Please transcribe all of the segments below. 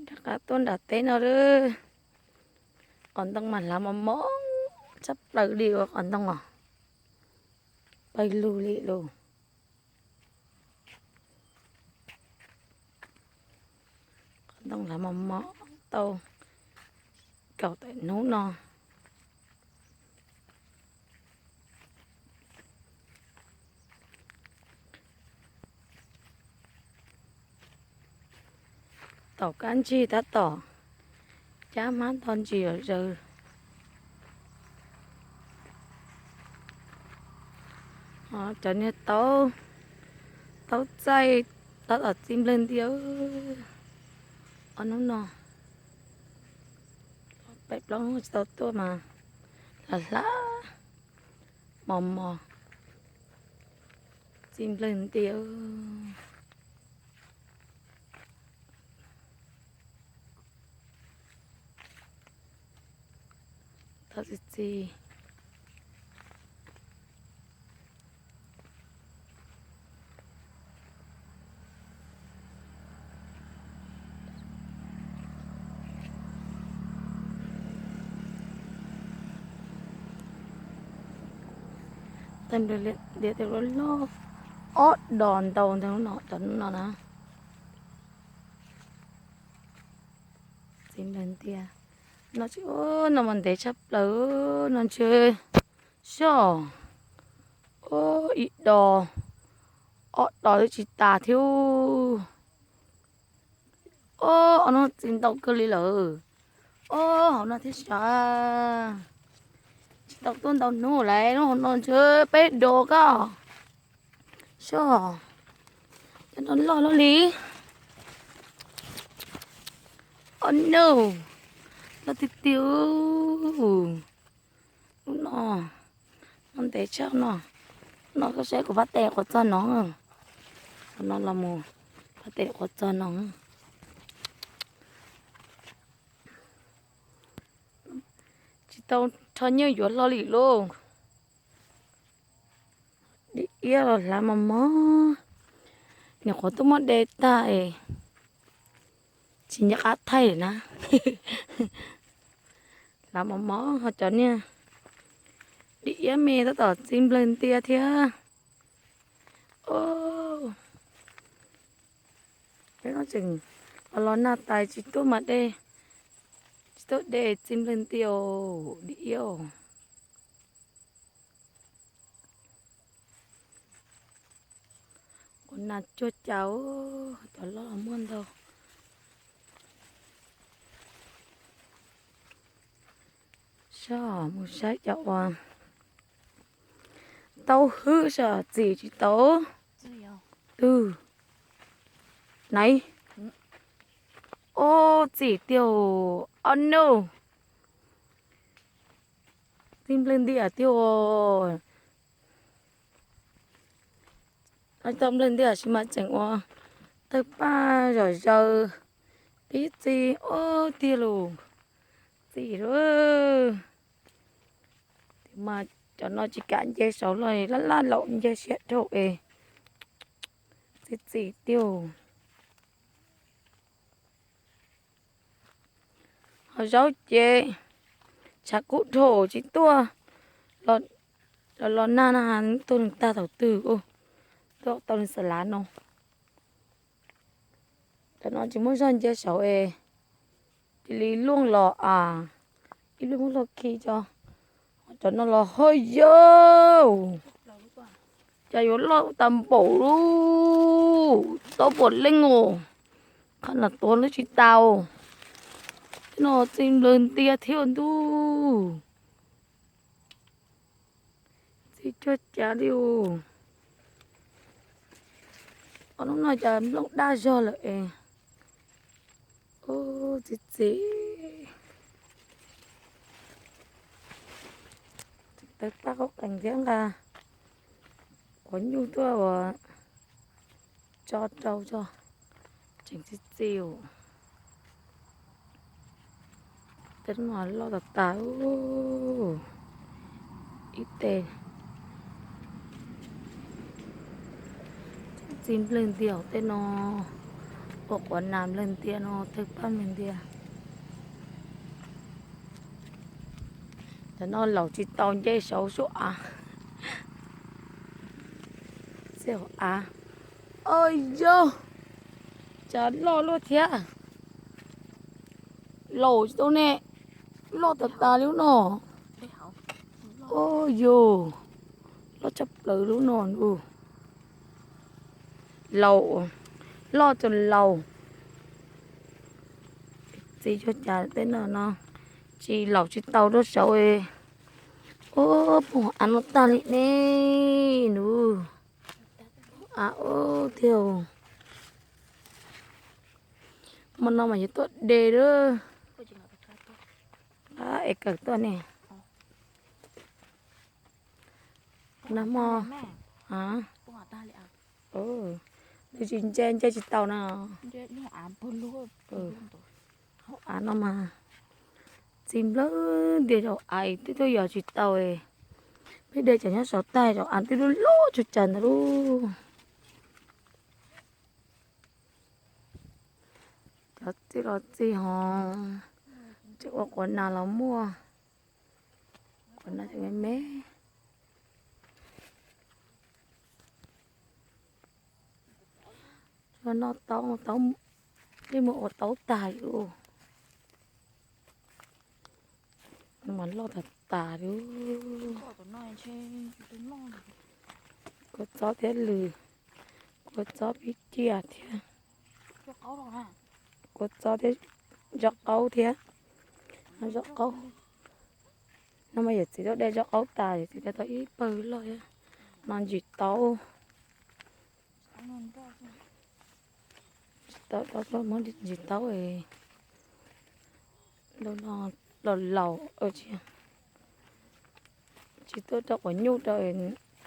Rov qab tuaj nram teb no lawm. Qhov ntoo mas hlav mos mos tshaj plaws li ua qhov ntoo os. Pawg lug li lus. Qhov ntoo hlav mos mos tau kaum tawm hnub no. Tom qab ntsis tab tom cab hmab nto ntsis zaws. Cov niag taub, taub txaij tab tom txi nplawg ntias. Ob hnub no peb plaub hnub tsis tau tuaj mas hlav hlav mos mos txi nplawg ntias. Tau txi txi. Tej nplawg ntias tej loj loj, ob dos ntau ntawm no, cov no na. Txiv nplawg ntias no tsis, no mas ntev tshaj plaws no ntshe. Soj, ib dos, ob dos twb tsis tas thiab. Ob, ob no txiv ntau kawg li lawm. Ob, hauv no thiab sav. Tsis tau tuaj ntau hnub lawm, lub hauv no ntshe peb dos koj. Soj, cov no loj loj li. Oh no, loj tiag tiag. Lub no, no ntev tshaj no. No koj saib kuv phab tes qhuav txog no. Qhov no los mus phab tes qhuav txog no. Tsis tau rho nyiaj yuav hlo li lauj. Di iab los hlav mos mos. Nyuam qhuav tuaj muab de tag es tsis nco qab thaij na. Hlav mos mos ho cov niag di iab me tab tom txi nplawg ntias thiab. Peb no tseem los los nag tas tsis tuaj mas de, tsis tuaj de txi nplawg ntias di iab. Ua nas cuag cas, cov loj muaj ntau. Soj, mus saib cov uas tau hwb soj txim tsis tau. Twg? Naiv. Ob, txim tiag. Oh no, txi nplawg ntias tiag. Tau nplawg ntias sis mas tseem ua tawg paj zom zaws tib txi. Ob, tiag lus, txim lawm. Mas cov no tsis kam nce saud los laj laj laus nce siab dhau es txi txim tiag. Ho zaub ces tshav kub dhau tsis tuaj, los los nag na, tuaj nws tag thaum twg, tuaj tau nws xav lav no. Cov no tsis muaj zog nce saud es cia li luaj los as, ib lub muab luag khi tso. Cov no los ho yau, cas yuav loj tas npaum li, tau puas leej os, qhov no tuav lub tsis tau. Tej no txi nplawg ntias thiab ntuj. Txi cuag cav li os. Ob hnub no cas nplooj daj zog lawm es. Ub, txi txiv. Tawg paj qaub qees thiab nqa quav nyuj tuaj ua tso rau tso, tseem txi txiv. Tej no loj tas tas, ib teg. Txi nplawg ntias tej no, Ua quav nas nplawg ntias no tawg paj nplawg ntias. Cov no laus tsis tau nce saud sub av. Xij hauv av. Ua yog, cas loj luaj thiab. Laus tsis tau ne, loj tas tas li lub no. Ua yog, loj tshaj plaws lub no. Laus, loj txaus laus. Txiv cov cas tej no no tsis laus tsis tau rau saud. Ua puag av no tag li ne nus. Av ub tiag. Hmo no mas yuav tuaj de lawm. Es kawm tuaj ne. Nag hmo, nws tsis nce, nce tsis tau no. Hauv av no mas txi nplawg ntias, cov av twb tuaj yos tsis tau. Peb de cov nyob saum tag, cov av twb loj loj tsuag tsaws ntawd lauj. Cov txij los txij ho, tseem ua quav nas los muaj. Quav nas tseem me me. Noj taub, taub, peb mus ua taub tag li. Mas loj tas tas li. Kua txob thiab lws, kua txob pib ciaj thiab, kua txob thiab zaub qaub thiab. Zaub qaub no mas yawm txiv tuaj de zaub qaub tas, yawm txiv de tau ib pawg loj thiab. No ntsis taub, ntsis taub, muab ntsis taub, los laus tsis, tsis tuaj rau quav nyuj rau,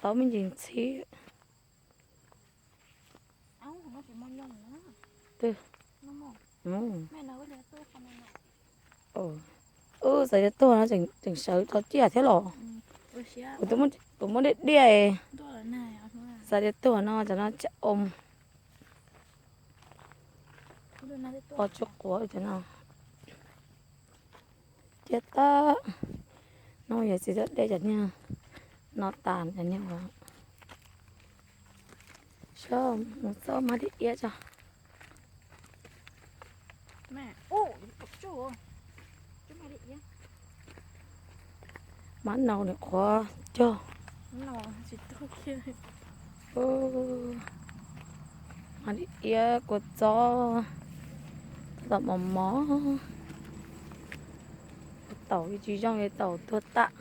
taub me ntsis ntxhib. Ub, xav tias tuag no tseem sawv rau ciaj thiab los. Kuv twb muab diaj diaj, xav tias tuag no cov no ciaj om. Pos tsis quav cov no. Ciaj tag. No yog txiv tuaj de cov niag no tas cov niag uas sab mus txob mab diav iab tso. Mab nau nim qhuav cog. Mab diav iab kua txob, tab tom mos mos. Taum tsis zoo li taum tuag tam.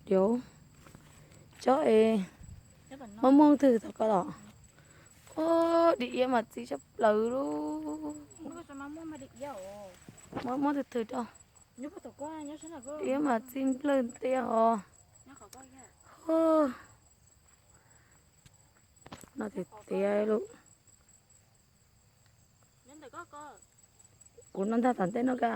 Diav, tsob es muaj muaj twg tom ko los. Ub, diav iab mas txi tshaj plaws lauj. Muaj muaj twg twg rau. Diav iab mas txi nplawg ntias os. No tiag tiag lauj. Kuv no ntag tom ntej no ka.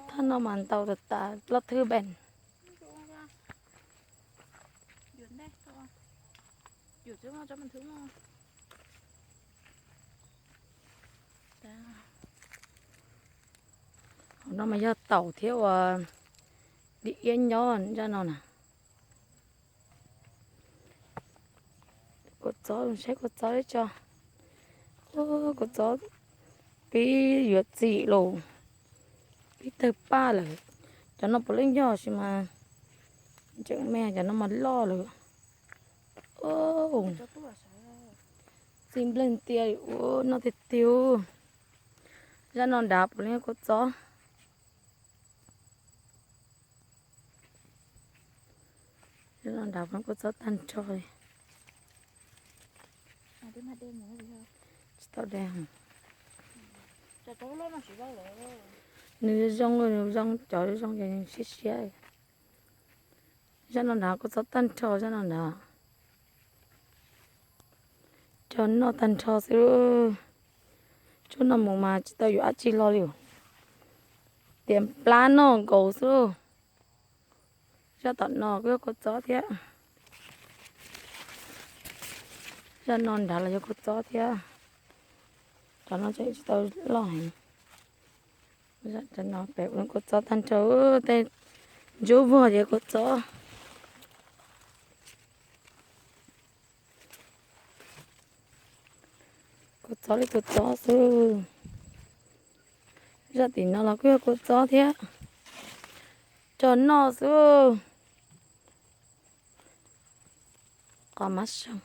Thaj no mas ntau tas tas loj thwb npees. Hauv no mas yog taum thiab uas diav iab nyob zaj no na. Kua txob, saib kua txob tso. Kua txob pib yuav txim los, pib tawg paj lawm. Cov no puav leej yog sis mas tseem me, cov no mas loj lawm. Txi nplawg ntias ua no tiag tiag. Zaj no nrad puav leej kua txob. Zaj no nrad puav leej kua txob tag nrho li. Tsis tau de. Nws zoo, nws zoo, cov zoo ces nws siab siab. Zaj no nrad kua txob tag nrho, zaj no nrad. Cog noj tag nrho xwb. Tshuaj no mus mas tsis tau yuav dab tsi hlo li. Tias plab noj nkaus xwb. Zaj tom no kuj yog kua txob thiab. Zaj no nrad los yog kua txob thiab. Cov no tseem tsis tau loj heev. Cov no pem ua kua txob tag nrho, tej ntsuab vog ces kua txob. Kua txob li kua txob xwb. Zaj tim no los kuj yog kua txob thiab. Cov no xwb. Qos mab soo.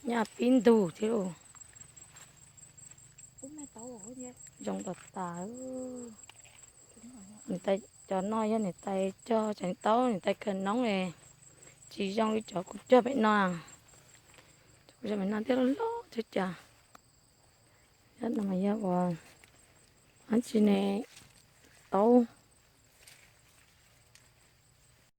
Nyaj pib ntug thiab lauj. Zoo tas tas. Niam tais, cov no yog niam tais cog tseem taub, niam tais khaws noob es tsis zoo li cov kuv cog pem no. Cov kuv cog pem no thiab loj loj thiab cas. Cov no mas yog ua, dab tsi ne, taub